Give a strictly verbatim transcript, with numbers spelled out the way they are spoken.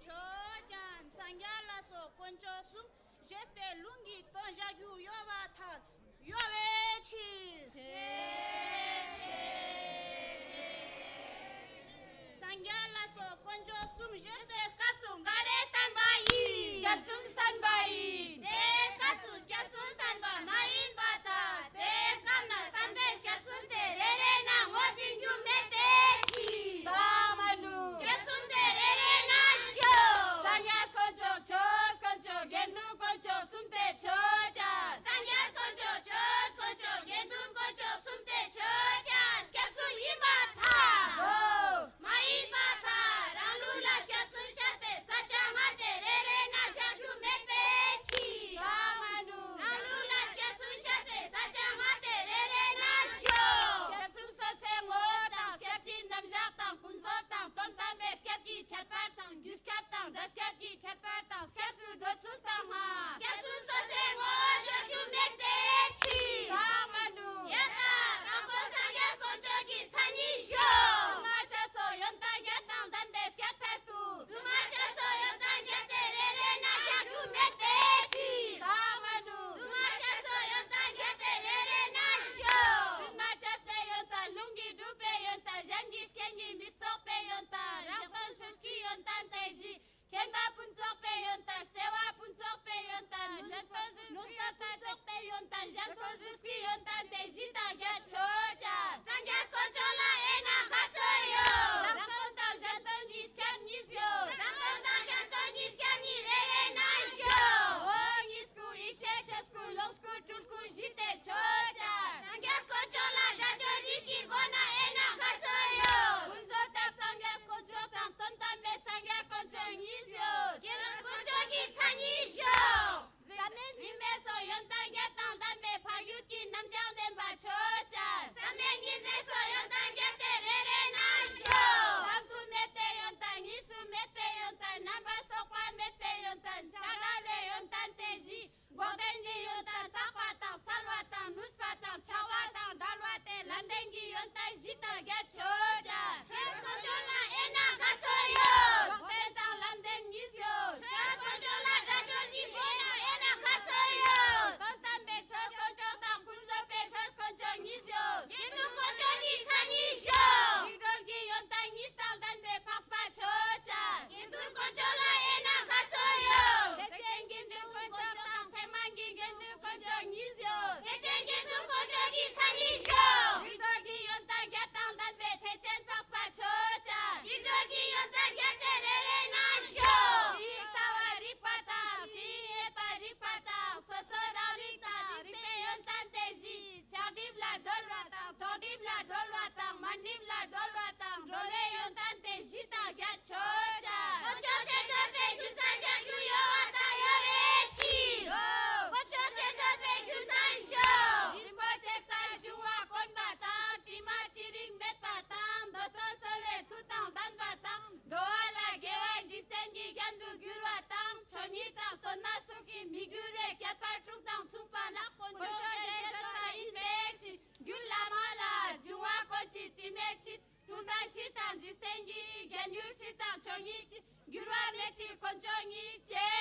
ཆོས་ཅན། སངས་རྒྱས་ལ་སོགས་དཀོན་མཆོག་གསུམ། བཞེས་པའི་ལུང་གིས་དོན་བྱ་རྒྱུ་ཡོད་པར་ཐལ། ཡོད་པའི་ཕྱིར། སངས་རྒྱས་ལ་སོགས་དཀོན་མཆོག་གསུམ། བཞེས་པའི་སྐབས་སུ་འགའ་རེ་བསྟན་པ་ཡིན། སྐྱབས་གསུམ་བསྟན་པ་ཡིན། དེའི་སྐབས་སུ་སྐྱབས་གསུམ་བསྟན་པ་མ་ཡིན་པར་ཐལ། དེའི་སྐབས་ན་བསྟན་པའི་སྐྱབས་གསུམ་དེ་རེ་རེ་ན་ངོས་འཛིན་རྒྱུ་མེད་པའི་ཕྱིར། དང་མ་ནུ། སྐྱབས་གསུམ་དེ་རེ་རེ་ན་ཤོག་སངས་རྒྱས་དཀོན་མཆོག་ཆོས་དཀོན་མཆོག་དགེ་འདུན་དཀོན་མཆོག་གསུམ་དེ་ཆོས་ཅན། སངས་རྒྱས་དཀོན་མཆོག་ཆོས་དཀོན་མཆོག་དགེ་འདུན་དཀོན་མཆོག་གསུམ་དེ་ཆོས་ཅན། སྐྱབས་གསུམ་ཡིན་པར་ཐལ། མ་ཡིན་པར་ཐལ། རང་ལུགས་ལ་སྐྱབས་གསུམ་བཤད་པའི་ས་བཅད་ལྔ་དེ་རེ་རེ་ན་བཞག་རྒྱུ་མེད་པའི་ཕྱིར། དང་མ་ནུ། རང་ལུགས་ལ་སྐྱབས་གསུམ་བཤད་པའི་ས་བཅད་ལྔ་དེ་རེ་རེ་ན་ཤོག་སྐྱབས་གསུམ་སོ་སོའི་ངོ་བོ་དང་། སྐྱབས་ཀྱི་རྣམ་གཞག་དང་། ཀུན་རྫོབ་དང་། དོན་དམ་པའི་སྐྱབས་ཀྱི་ཁྱད་པར་དང་། རྒྱུ་སྐྱབས་དང་སྒྲ་སྐྱབས་ཀྱི་ཁྱད་པར་དང་། སྐྱབས་སུ་འགྲོ་ཚུལ་དང་སྔགས། སྐྱབས་གསུམ་སོ་སོའི་ངོ་བོ་འཇོག་རྒྱུ་མེད་པའི་ཕྱིར། དང་མ་ནུ། ཡ་ད། དང་པོ་སངས་རྒྱས་དཀོན་མཆོག་གི་མཚན་ཉིད་ཤོག་དུ་མ་ཆོས་སོགས་ཡོན་ཏན་བརྒྱད་དང་ལྡན་པའི་སྐྱབས་མཐར་ཐུག་དུ་མ་ཆོས་སོགས་ཡོན་ཏན་བརྒྱད་དེ་རེ་རེ་ན་བཞག་རྒྱུ་མེད་པའི་ཕྱིར། དང་མ་ནུ། དུ་མ་ཆོས་སོགས་ཡོན་ཏན་བརྒྱད་དེ་རེ་རེ་ན་ཤོག་དུ་མ་ཆོས་སོགས་ཡོན་ཏན་ལུང་གིས་སྒྲུབ་པའི་ཡོན་ཏན། གཞན་གྱི་སྐད་གཉིས་མི་རྟོགས་པའི་ཡོན་ཏན། གཞན་དོན་ཆོས་ཀྱི་ཡོན་ཏན་དེ་བཞི། མཁྱེན་པ་ཕུན་ཚོགས་པའི་ཡོན་ཏན། བརྩེ་བ་ཕུན་ཚོགས་པའི་ཡོན་ཏན། གཞན་དོན་གཟུགས་ཀྱི་ཡོན་ཏན་དེ་བཞི་དང་། གཞན་དོན་གཟུགས་ཀྱི་ཡོན་ཏན་དེ་བཞི་དང་བརྒྱད་ཆོས་ཅན། སངས་རྒྱས་དཀོན་མཆོག་ལ་དབྱེ་ན་ག་ཚོད་ཡོད། རང་དོན་དང་གཞན་དོན་གྱི་སྐྱབས་གཉིས་ཡོད། རང་དོན་དང་གཞན་དོན་གྱི་སྐྱབས་གཉིས་རེ་རེ་ན་ཤོག་ངོ་བོ་ཉིད་སྐུ་ཡེ་ཤེས་ཆོས་སྐུ་ལོངས་སྐུ་སྤྲུལ་སྐུ་བཞི་དེ་ཆོས་ཅན། སངས་རྒྱས་དཀོན་མཆོག་ལ་སྒྲ་སྦྱོར་རིགས་ཀྱི་སྒོ་ནས་དབྱེ་ན་ག་ཚོད་ཡོད། ཀུན་རྫོབ་དང་སངས་རྒྱས་དཀོན་མཆོག་དང་། དོན་དམ་པའི་སངས་རྒྱས་དཀོན་མཆོག་གཉིས་ཡོད། ཁྱེད་རང་དཀོན་མཆོག་གི་མཚན་ཉིད་ཤོག་བསམ་མེད་གཉིས་མེད་སོགས་ཡོན་ཏན་བརྒྱད་དང་ལྡན་པའི་འཕགས་ཡུལ་གྱི་རྣམ་གཞག་བསྟན་པ་ཆོས་ཅན། བསམ་མེད་གཉིས་མེད་སོགས་ཡོན་ཏན་བརྒྱད་དེ་རེ་རེ་ན་ཤོག་བསམ་སུ་མེད་པའི་ཡོན་ཏན། གཉིས་སུ་མེད་པའི་ཡོན་ཏན། རྣམ་པར་རྟོག་པ་མེད་པའི་ཡོན་ཏན། ཆགས་སྡང་བའི་ཡོན་ཏན་དེ་བཞི། འགོག་བདེན་གྱི་ཡོན་ཏན། རྟག་པ་དང་། གསལ་བ་དང་། ནུས་པ་དང་། འཆར་བ་དང་བྲལ་བ་སྟེ། ལམ་བདེན་གྱི་ཡོན་ཏན་བཞི་དང་བརྒྱད་ཆོས་ཅན། ཆོས་དཀོན་མཆོག་ལ་དབྱེ་ན་ག་ཚོད་ཡོད། འགོག་བདེན་དང་ལམ་བདེན་གཉིས་ཡོད། ཆོས་དཀོན་མཆོག་ལ་སྒྲ་སྦྱོར་གྱི་སྒོ་ནས་དབྱེ་ན་ག་ཚོད་ཡོད། དོན་དམ་པའི་ཆོས་དཀོན་མཆོག་དང་ཀུན་རྫོབ་པའི་ཆོས་དཀོན་མཆོག་གཉིས་ཡོད། དགེ་འདུན་དཀོན་མཆོག་གི་མཚན་ཉིད་ཤོག་རིགས་གྲོལ་གྱི་ཡོན་ཏན་གཉིས་དང་ལྡན་པའི་འཕགས་པ་ཆོས་ཅན། དགེ་འདུན་དཀོན་མཆོག་ལ་དབྱེ་ན་ག་ཚོད་ཡོད། ཐེག་ཆེན་དགེ་འདུན་དཀོན་མཆོག་དང་། ཐེག་དམན་གྱི་དགེ་འདུན་དཀོན་མཆོག་གཉིས་ཡོད། ཐེག་ཆེན་དགེ་འདུན་དཀོན་མཆོག་གི་མཚན་ཉིད་ཤོག་རིགས་གྲོལ་གྱི་ཡོན་ཏན་བརྒྱད་དང་ལྡན་པའི་ཐེག་ཆེན་འཕགས་པ་ཆོས་ཅན། རིགས་གྲོལ་གྱི་ཡོན་ཏན་བརྒྱད་དེ་རེ་རེ་ན་ཤོག་དེའི་ལྟ་བ་རིག་པ་དང་། དེའི་དབྱེ་བ་རིག་པ་དང་། སོ་སོ་རང་རིག་དང་། རིག་པའི་ཡོན་ཏན་དེ་བཞི། ཕྱག་སྒྲིབ་ལ་གྲོལ་བ་དང་། ལྡོག་སྒྲིབ་ལ་གྲོལ་བ་དང་། མ་སྒྲིབ་ལ་གྲོལ་བ་དང་། གྲོལ་བའི་ཡོན་ཏན་དེ་བཞི་དང་བརྒྱད་ཆོས་ཅན། དཀོན་མཆོག་ཆེད་མཛད་པའི་རྒྱུ་མཚན་བཞག་རྒྱུ་ཡོད་པ་དང་ཡོད་པའི་ཕྱིར། དཀོན་མཆོག་ཆེད་མཛད་པའི་རྒྱུ་མཚན་ཤོག་རིན་པོ་ཆེ་ལྟར་འབྱུང་བ་དཀོན་པ་དང་། དྲི་མ་ཅི་རིགས་མེད་པ་དང་། འདོད་དོན་གསོ་བའི་མཐུ་དང་ལྡན་པ་དང་། འགྲོ་བ་ལ་དགེ་བ་འཇིག་རྟེན་གྱི་རྒྱན་དུ་འགྱུར་བ་དང་། ཆོས་ཉིད་དང་གཏོར་མ་གསུམ་གྱིས་མི་འགྱུར་བའི་ཁྱད་པར་དྲུག་དང་མཚུངས་པ་ན་དཀོན་མཆོག་ཆེད་མཛད་པ་ཡིན་པའི་ཕྱིར། རྒྱུད་བླ་མ་ལ། འབྱུང་བ་ཀུན་གྱི་དྲི་མེད་ཕྱིར། མཐུ་ལྡན་ཕྱིར་དང་། འཇིག་རྟེན་གྱི་རྒྱན་གྱུར་ཕྱིར་དང་། ཆོས་ཉིད་ཕྱིར། འགྱུར་བ་མེད་ཕྱིར། དཀོན་མཆོག་ཉིད་ཅན།